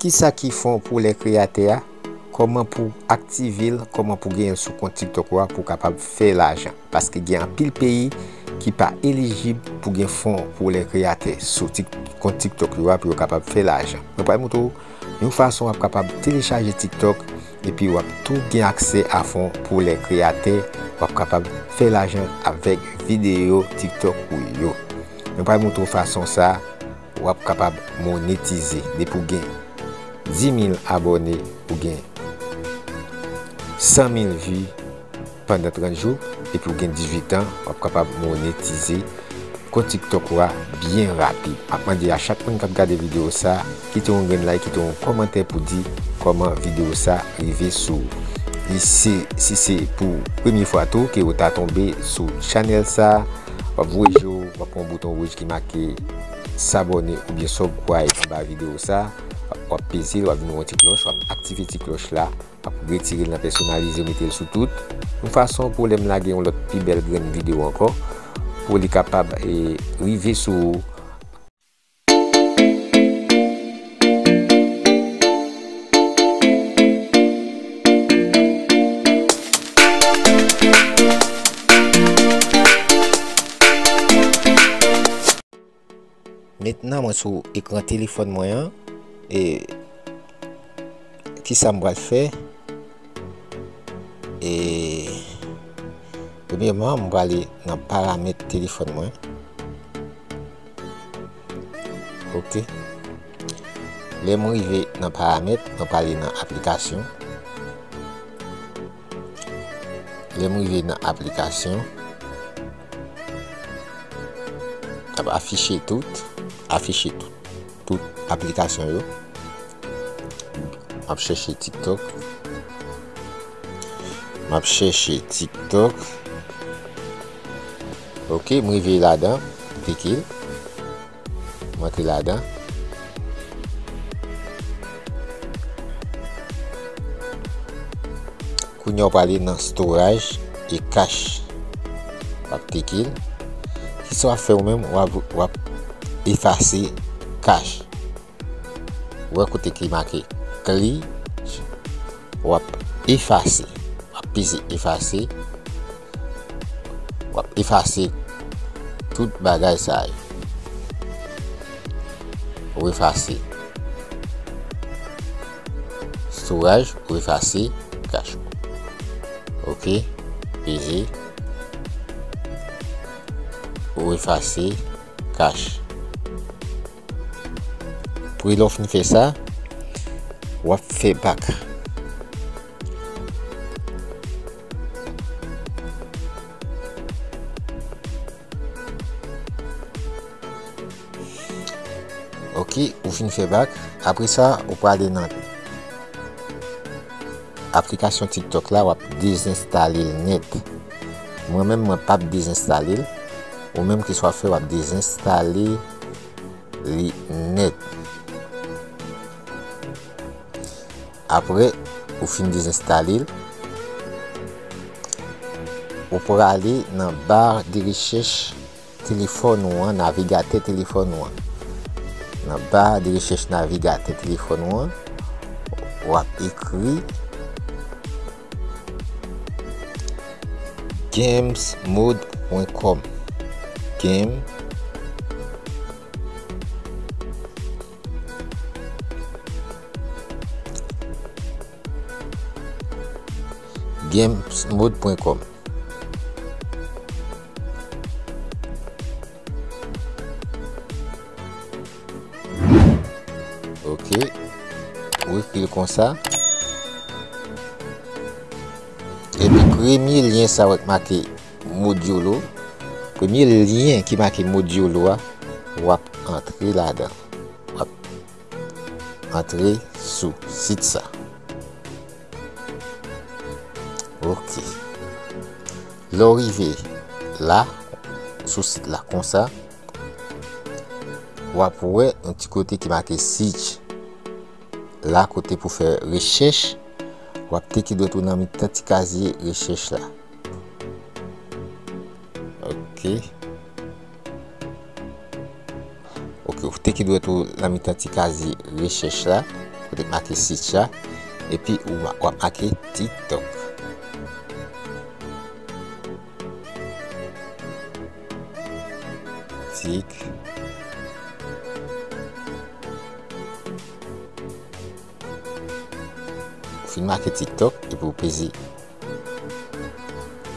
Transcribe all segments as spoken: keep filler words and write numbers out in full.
Kisa ki fon pou lè kreyatè a? Kòman pou aktive l? Kòman pou genyen l sou kont TikTok ou a pou w kapab fè lajan? Paske gen anpil peyi ki pa elijib pou gen fon pou lè kreyatè sou Tik-, kont TikTok yo a pou yo kapab fè lajan. Mwen pral montre w yon fason w ap kapab telechaje TikTok epi w ap tou gen aksè a fon pou lè kreyatè, w ap kapab fè lajan avèk videyo TikTok ou yo. Mwen pral montre w fason sa w ap kapab monetize. Depi w gen dis mil abòne, ou gen san mil vi pandan trant jou, epi w gen dizuit an, w ap kapab monetize kont TikTok ou a byen rapid. M ap mande a chak moun k ap gade videyo sa, kite yon grenn like, kite yon kòmantè pou di kòman videyo sa rive sou ou. E se, si se pou premye fwa tou ke w ta tonbe sou chanèl sa, w ap voye je w, w ap wè yon bouton wouj ki make sabòne oubyen subscribe anba videyo sa, w ap peze l, w ap vin wè yon ti klòch, w ap aktive ti klòch la, w ap retire l nan pèsonalize, w mete l sou tout, yon fason pou lè m lage yon lòt pi bèl grenn videyo ankò, pou li kapab, e, rive sou ou. Mentnan mwen sou ekran telefòn mwen an. E kisa m pral fè? E premyèman, m prale nan paramèt telefòn mwen. Ok. Lè m rive nan paramèt, mwen prale nan aplikasyon. Lè m rive nan aplikasyon, l ap afiche tout, afiche tout, tout aplikasyon yo. M ap chèche TikTok. M ap chèche TikTok. Ok, m rive ladan, m klike l. M antre ladan. Kounye a w prale nan storage e cache. W ap klike l. Kisa w ap fè ou menm? W ap, w ap efase cache. Ou wè kote ki make clear, w ap efase. W ap peze efase. W ap efase tout bagay sa yo. Ou efase storage, ou efase cache. Ok, peze. Ou efase cache. Apre lè w fin fè sa, w ap fè back. Ok, ou fin fè back. Apre sa, ou prale nan aplikasyon TikTok la, w ap dezenstale l nèt. Mwen menm, mwen p ap dezenstale l. Ou menm, kisa w ap fè, w ap dezenstale li nèt. Apre ou fin dezenstale l, ou prale nan bar de rechèch telefòn ou an, navigatè telefòn ou an. Nan bar de rechèch navigatè telefòn ou an, w ap ekri games mode point com. Game games mode point com. Ok. Ou ekri l konsa. Epi premye lyen sa w wè k make Modiolo. Premye lyen ki make Modiolo a, w ap antre ladan. W ap antre sou sit sa. Ok. Lè w rive la, sou sit la konsa, w ap wè yon ti kote ki make search. La kote pou fè rechèch, w ap teke dwèt ou nan mitan ti kazye rechèch la. Ok. Ok, ou teke dwèt ou nan mitan ti kazye rechèch la. te make search la, epi ou ma-, w ap make TikTok. Tik. Ou fin make TikTok, epi ou peze,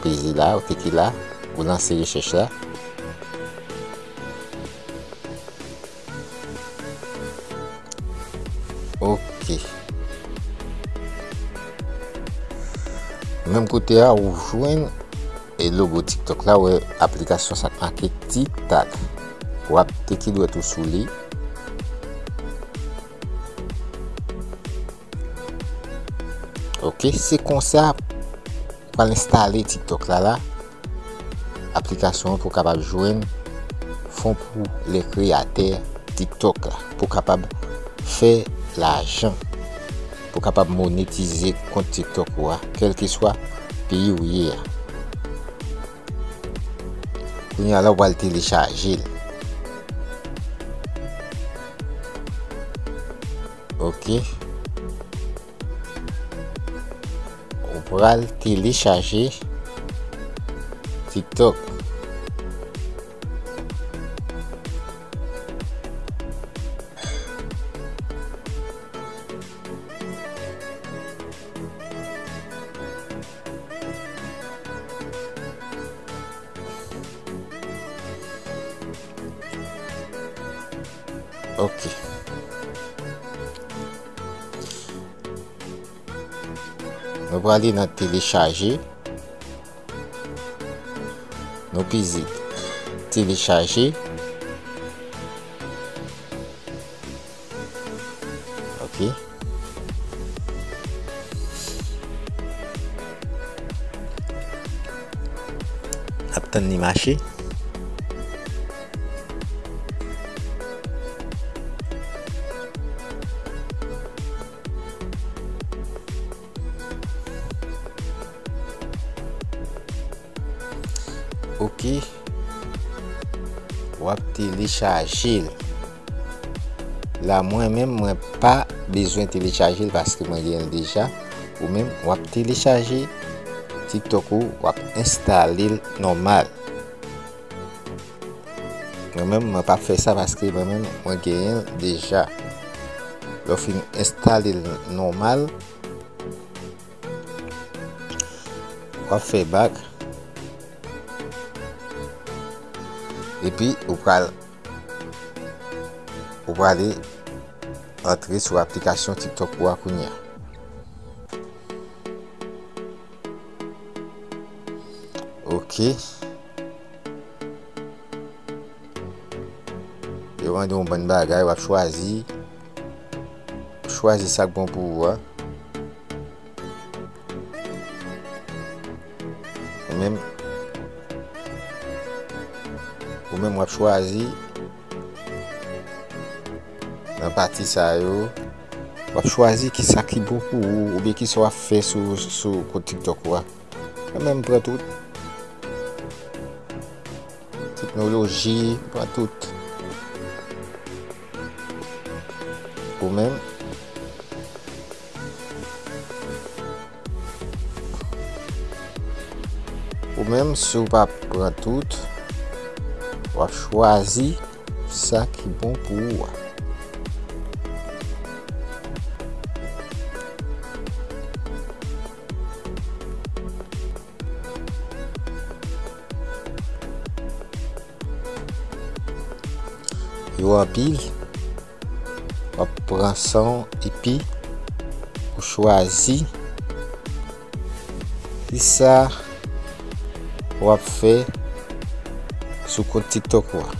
peze la, ou klike la, ou lanse rechèch la. Ok. Menm kote a, ou jwenn, e, logo TikTok la, ou wè aplikasyon sa k make TikTok. W ap klike dwèt ou sou li. Ok, se konsa, pral enstale TikTok la la, aplikasyon an pou kapab jwenn fon pou lè kreyatè TikTok la, pou kapab fè lajan, pou kapab monetize kont TikTok ou a, kèlkeswa peyi ou ye a. Kounye a la, ou pral telechaje l. Ok. Ou pral telechaje TikTok. Ok. Nou prale nan telechaje. Nou peze telechaje. Ok. N ap tann li mache. Ok. W ap telechaje l. La, mwen menm, mwen pa bezwen telechaje l paske mwen genyen l deja. Ou menm, w ap telechaje TikTok ou, w ap enstale l nòmal. Mwen menm, mwen p ap fè sa paske mwen menm, mwen genyen l deja. Lè w fin enstale l nòmal, w ap fè bak. Epi, ou pral, ou prale antre sou aplikasyon TikTok ou a kounye a. Ok. Yo mande yon bann bagay, w ap chwazi. Chwazi sa k bon pou ou a. Ou menm, ou menm w ap chwazi nan pati sa yo. W ap chwazi kisa ki bon pou ou, oubyen kisa w ap fè sou, sou kont TikTok ou a. Mwen menm, m pran tout. Teknoloji, m pran tout. Ou menm? Ou menm, si w pa pran tout, w ap chwazi sa ki bon pou ou a. Yo anpil, w ap pran san w epi ou chwazi kisa w ap fè sou kont TikTok ou a.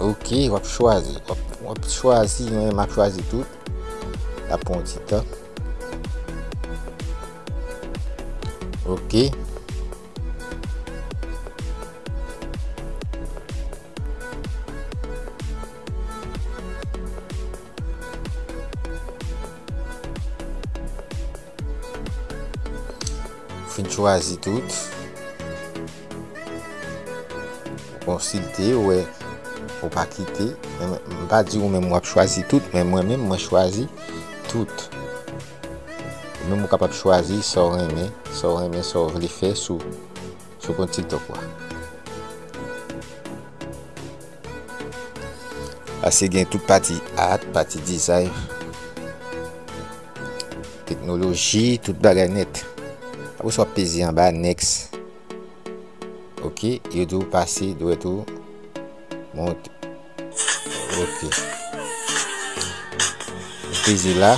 Ok, w ap chwazi. W ap, w ap chwazi, mwen, m ap chwazi tout. L ap pran yon ti tan. Ok. Fin chwazi tout. Konsilte, wè, ou pa kite. Men, m pa di ou menm w ap chwazi tout, men mwen menm, mwen chwazi tout. Ou menm ou kapab chwazi sa w renmen, sa w renmen, sa w vle fè sou, sou kont TikTok ou a. Paske gen tout pati art, pati design, teknoloji, tout bagay nèt. Apre sa, w ap peze anba, next. Ok, yo di w pase dwèt ou, monte. Ok. Ou peze la.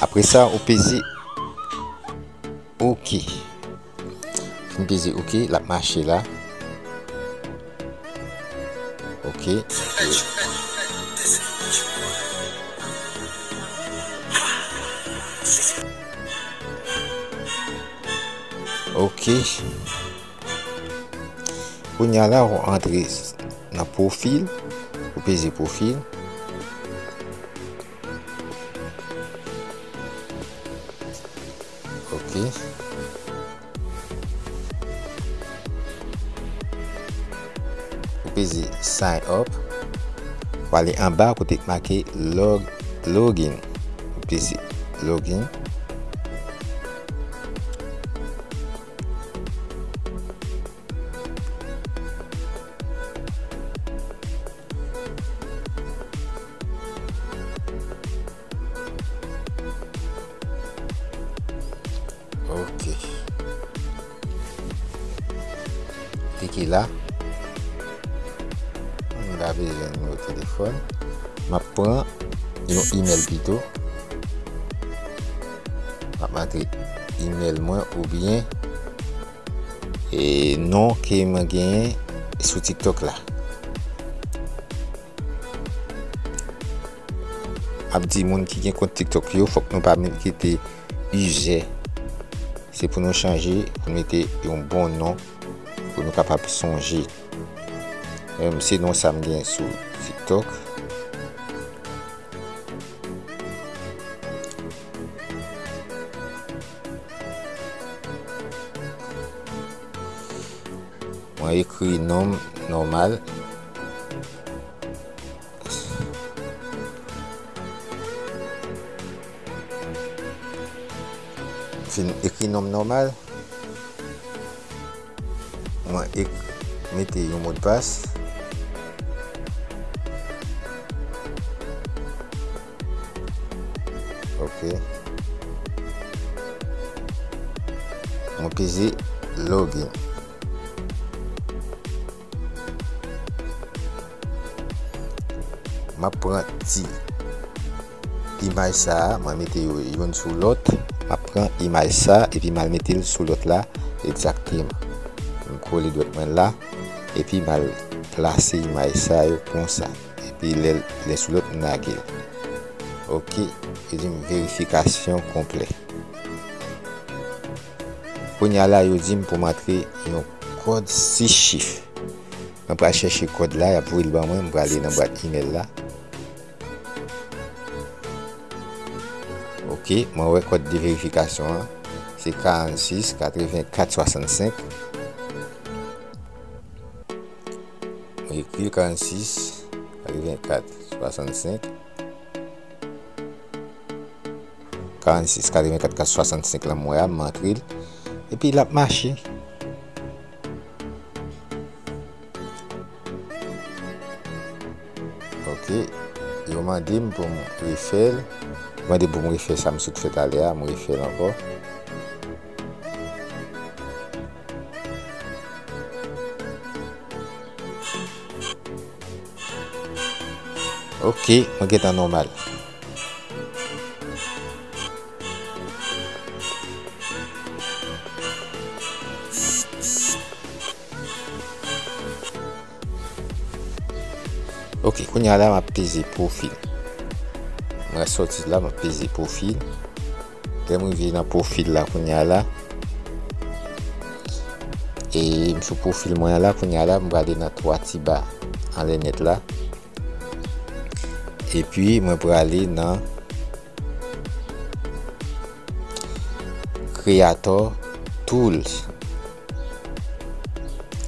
Apre sa, ou peze ok. Fin peze ok, l ap mache la. Ok. Ok. Kounye a la, ou antre nan pwofil, ou peze pwofil. Ok. Ou peze sign up. Ou ale anba kote k make log, login. Ou peze login. Ok. Klike la. M pa bezwen nimewo telefòn. M ap pran yon email pito. M ap antre email mwen oubyen, e, non ke mwen genyen sou TikTok la. Ap di moun ki gen kont TikTok yo, fòk nou pa mete user. Se pou nou chanje, pou nou mete yon bon non, pou nou kapab sonje. Menm se non sa m gen sou TikTok. Mwen ekri non m nòmal. Fin ekri non m nòmal. Mwen ek-, mete yon modpas. Ok. Mwen peze login. M ap pran ti imaj sa a, mwen mete yo youn sou lòt. M ap pran imaj sa a epi m al mete l sou lòt la egzakteman. M kole dwèt mwen la epi m al plase imaj sa yo konsa. Epi lè, lè sou lòt, m lage l. Ok, yo di m verifikasyon konplè. Kounye a la, yo di m pou m antre yon kòd sis chif. Mwen pral chèche kòd la, y ap voye l ban mwen, m prale nan bwat email la. Ok, mwen wè kòd de verifikasyon an, se karannsis katrevenkat swasannsenk. Mwen ekri l, karannsis katrevenkat swasannsenk. Karannsis katrevenkat swasannsenk la, m wè a, m antre l. Epi l ap mache. Ok. Yo mande m pou m refè l. Yo mande pou m refè sa m sot fè talè a, m refè l ankò. Ok, mwen gentan nòmal. Ok, kounye a la, m ap peze pwofil. Mwen sòti la, m ap peze pwofil. Lè m rive nan pwofil la kounye a la, e m sou pwofil mwen an la kounye a la, m prale nan twa ti ba anlè nèt la. Epi mwen prale nan Creator Tools.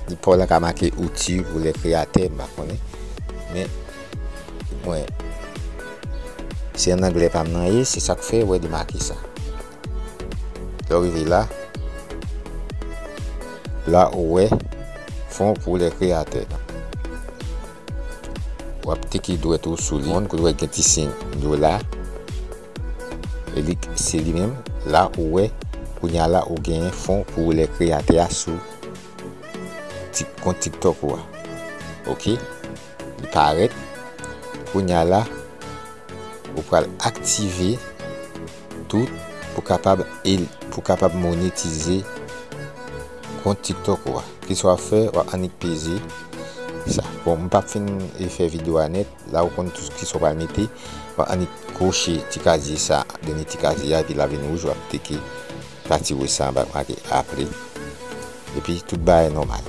Li pa w la ka make outil pou lè kreyatè, m pa konnen. Men, mwen, Se an anglè pa m nan ye, se sa k fè w wè li make sa. Lè w rive la, la ou wè Fonds pour les créateurs. W ap teke dwèt ou sou li. Moun kote w wè gen ti siy dola. E li, se li menm. La ou wè, kounye a la ou genyen Fonds pour les créateurs a sou Tik-, kont TikTok ou a. Oke? Li parèt. Kounye a la, ou pral aktive tout pou kapab el-, pou kapab monetize kont TikTok ou a. Kisa w ap fè? W ap annik peze sa. Bon, m p ap fin e fè videyo a nèt. La ou konn tout kisa w pral mete. W ap annik kwoche ti kazye sa, dènye ti kazye a, epi l ap vin wouj, w ap teke pati wouj sa anba k make apre. Epi tout bagay nòmal.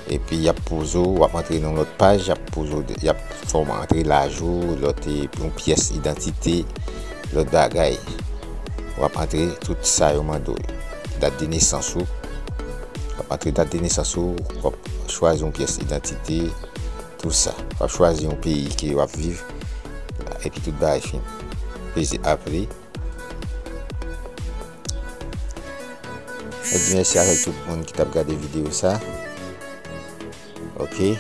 Epi y ap poze w, w ap antre nan lòt paj, y ap poze w, y ap fè w antre lajan w, lòt, e, yon pyès idantite, lòt bagay. W ap antre tout sa yo mande w yo. Dat de nesans ou. W ap antre dat de nesans ou, w ap chwazi yon pyès idantite, tout sa. W ap chwazi yon peyi ke w ap viv, epi tout bagay fini. Peze apre. Mwen di mèsi avèk tout moun ki t ap gade videyo sa. Oke.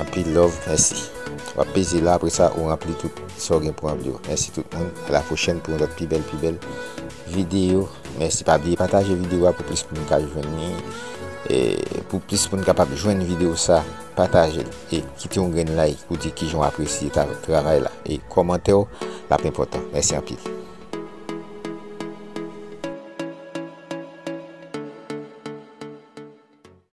Anpil love, mèsi. W ap peze la, apre sa, ou ranpli tout sa w gen pou ranpli yo. Mèsi tout moun. A la pwochèn pou yon lòt pi bèl, pi bèl videyo. Mèsi, pa bliye pataje videyo a pou plis moun ka jwenn li. E pou plis moun kapab jwenn videyo sa, pataje l. E kite yon grenn like pou di kijan w apresye ta-, travay la. E kòmantè w, l ap enpòtan. Mèsi anpil.